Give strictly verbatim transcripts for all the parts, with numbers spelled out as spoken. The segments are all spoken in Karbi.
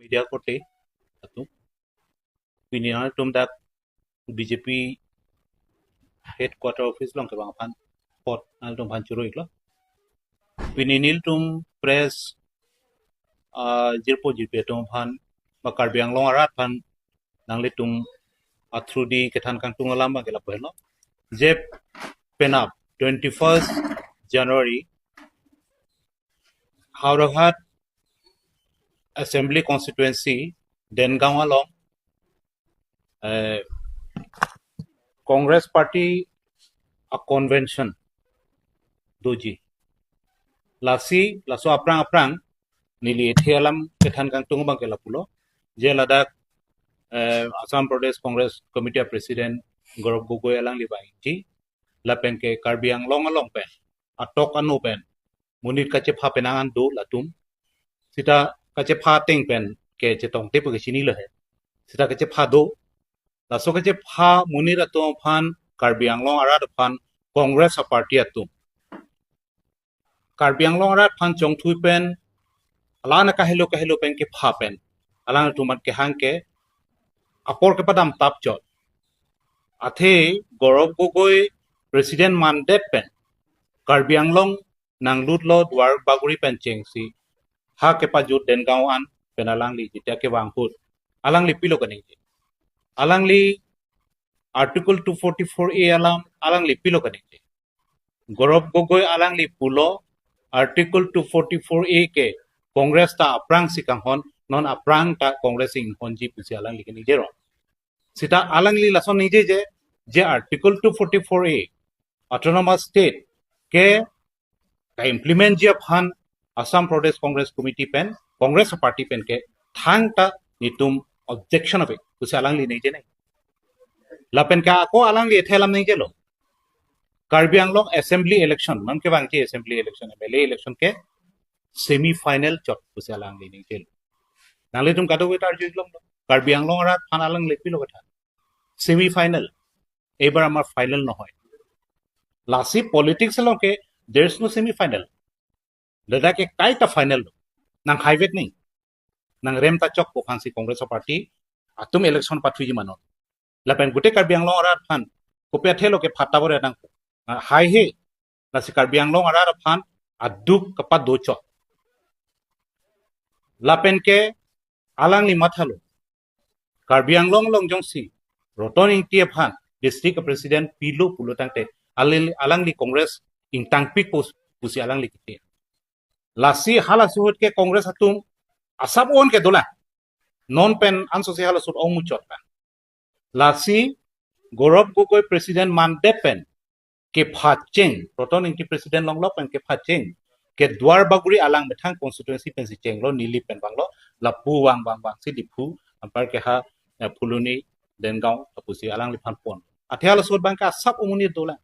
media korte atum. Pini nangtum dak B J P headquarter office along kevang aphan apot nangtum aphan choro-iklo. Pini nelitum press, ah, jirpo jirpi atum aphan, ba Karbi Anglong arat aphan nanglitum a-through di kethan kangtung alam abang ke lapu henlo. Je penap twenty-first January, Howraghat Assembly Constituency, Dengaon along, eh, Congress Party a-convention doji. Lasi, laso aphrang aphrang, neli ethe alam kethan kangtung abang ke lapulo. Je ladak, eh, Assam Pradesh Congress Committee President Gaurav Gogoi alangli vangji. Lapen ke Karbi Anglong along pen, atok ano pen, monit kachepha penang an do latum. Sita kachepha ateng pen ke chetongte pu ke chinilo he. Sita kachepha do. Laso kachepha monit atum aphan, Karbi Anglong arat aphan, Congress a-party atum, Karbi Anglong arat aphan chongthui pen, alang kahelo kahelo pen kepha pen, alangtum aphan kehang ke apor kepadam tap chot. Athe Gaurav Gogoi President mandet pen Karbi Anglong nanglutlo Duarbagori pen chengsi ha kepajut Dengaon pen alangli jitia kevang ahut, alangli pilo kaningje? Alangli Article two forty-four A alam alangli pilo kaningje? Gaurav Gogoi alangli pulo, Article two forty-four A ke Congress ta aphrangsi kanghon, non aphrang ta Congress inghonji pusi alangli kaningje rong. Sita alangli lason ningje je, je Article two forty-four A, Autonomous State ke ka-implement ji aphan Assam Pradesh Congress Committee pen, Congress Party pen ke thangta nelitum objection ave pusi alangli ningje nai. Lapen ke ako alangli ethe alam ningjelo. Karbi Anglong Assembly election, non kevangji Assembly election, M L A election ke semi final chot pusi alangli ningjelo. Nanglitum kadokave ta arju-iklonglo. Karbi Anglong arat aphan alangli pilo kethan, semi final. এইবাৰ আমাৰ ফাইনেল নহয়। Lasi politics along ke, there is no semi final. Ladak ke kaita final lo. Nang haivek ning. Nang rem ta chok pu aphansi Congress Party atum election pathuiji ma non. Lapen gute Karbi Anglong arat aphan kopi athelo kepha ta bor-i nang, ah, hai he. Lasi Karbi Anglong arat aphan aduk kapado chot. Lapen ke alangli mathalo, Karbi Anglong along jongsi Roton Engti aphan district president pilo pulo tangte, alil-, alangli Congress ingtangpik pus-, pusi alangli kiti. Lasi halaso ahut ke Congress atum asap on ke dolang. Non pen ansosi halaso ahut ongmuchot lang. Lasi Gaurav Gogoi president mandet pen kepha cheng, Roton Engti president longlok pen kepha cheng ke Duarbagori alang methang constituency pensi chenglo, Nilip pen vanglo, lapu vang vang vangsi Diphu, anpar ke ha, eh, Phuloni, Dengaon, lapusi alangliphan pon. Athe halaso ahut abang ke asap amonit dolang.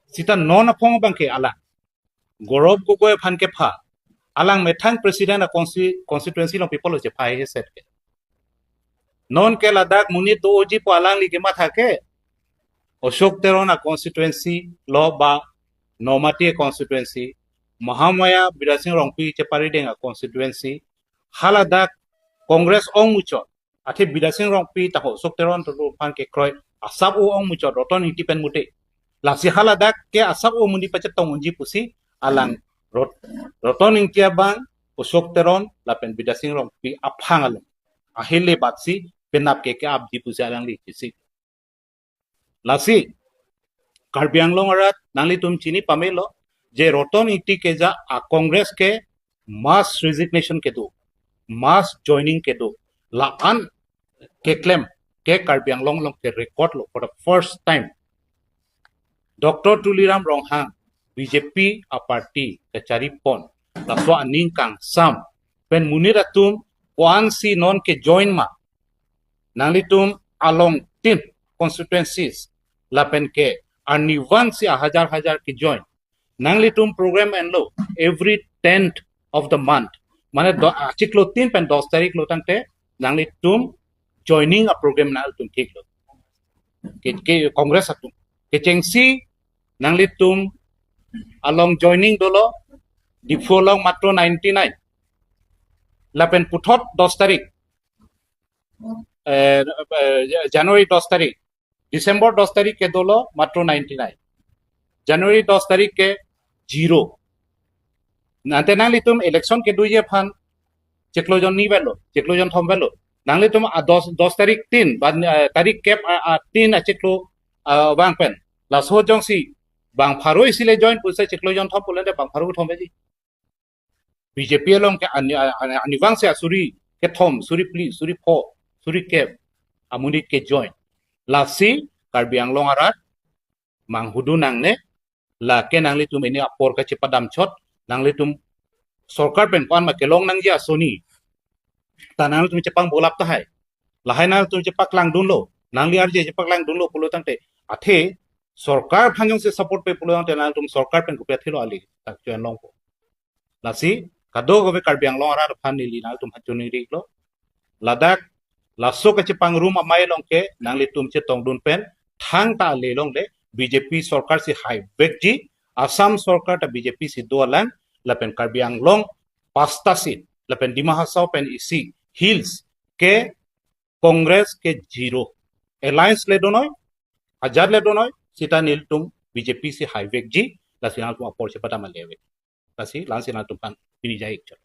Sita non aphong abang ke alang Gaurav Gogoi aphan kepha, alang methang president a-consti-, constituency along people chepha heset ke. Non ke ladak monit do-oji pu alangli kematha ke, Ashok Teron a-constituency lo ba Nomati a-constituency, Mahamaya Bidya Sing Rongpi cheparideng a-constituency, haladak Congress ongmuchot. Athe Bidya Sing Rongpi taho Ashok Teron atum aphan kekroi asap o ongmuchot Roton Engti pen mute. Lasi haladak ke asap o amonit pachetong unji pusi alang Rot-, Roton Engti abang, Ashok Teron lapen Bidya Sing Rongpi aphang along ahile batsi penap ke ke-apji pusi alangli chisi. Lasi Karbi Anglong arat nanglitum chini pamelo je Roton Engti keja a-Congress ke mass resignation kedo, mass joining kedo, la-an keklem ke Karbi Anglong along ke record lo for the first time. Doctor Tuliram Ronghang, B J P a-party kachari pon, laso aning kangsam pen monit atum ko-ansi non ke join ma. Nanglitum along tin constituencies lapen ke arni vansi ahajar hajar ke join. Nanglitum program enlo every tenth of the month. Mane do, achiklo tin pen dos tarik lo tangte nanglitum joining a-program nanglitum thiklo. Ke, ke Congress atum. Kechengsi nanglitum along joining dolo, Diphu along matro ninety-nine. Lapen puthot dos tarik, eh, eh, January dos tarik, December dos tarik ke dolo matro ninety-nine. January dos tarik ke zero. Ante nanglitum election kedoji aphan chiklo jon ni avelo, chiklo jon thom avelo. Nanglitum a dos, dos tarik tin, ban, eh, tarik kep a, a tin achiklo, ah, vang pen. Laso jongsi bang pharo isi le join pusi chiklo jon thom pulote bang pharo thom veji. B J P along ke ani, ani, ani vangsi asuri kethom, suri phli, suri pho, suri kep amonit ke join. Lasi Karbi Anglong arat manghudun nangne, lake nanglitum ini apor kachepadam chot, nanglitum sorkar pen ko-an ma kelong nangji asoni ta nanglitum chepang bolap tahai. Lahai nanglitum chepaklang dunlo, nangli arje chepaklang dunlo pulo tangte, athe sorkar aphan jongsi support pe pulo tangte nanglitum sorkar pen kopi athelo ale ta chonlongpo. Lasi kadokave Karbi Anglong arat aphan neli nanglitum aphan choningri iklo. Ladak laso kachepangrum amei along ke nanglitum chetongdun pen thangta ale longle B J P sorkar si haivekji, Assam sorkar ta B J P si dolang, lapen Karbi Anglong pasta seat, lapen Dima Hasao pen isi hills ke Congress ke zero. Alliance le donoi, ajat le donoi, sita nelitum B J P si haivekji, lasi nangtum apor chepadam ale ave. Lasi, lasi nangtum aphan pini jai ikchot.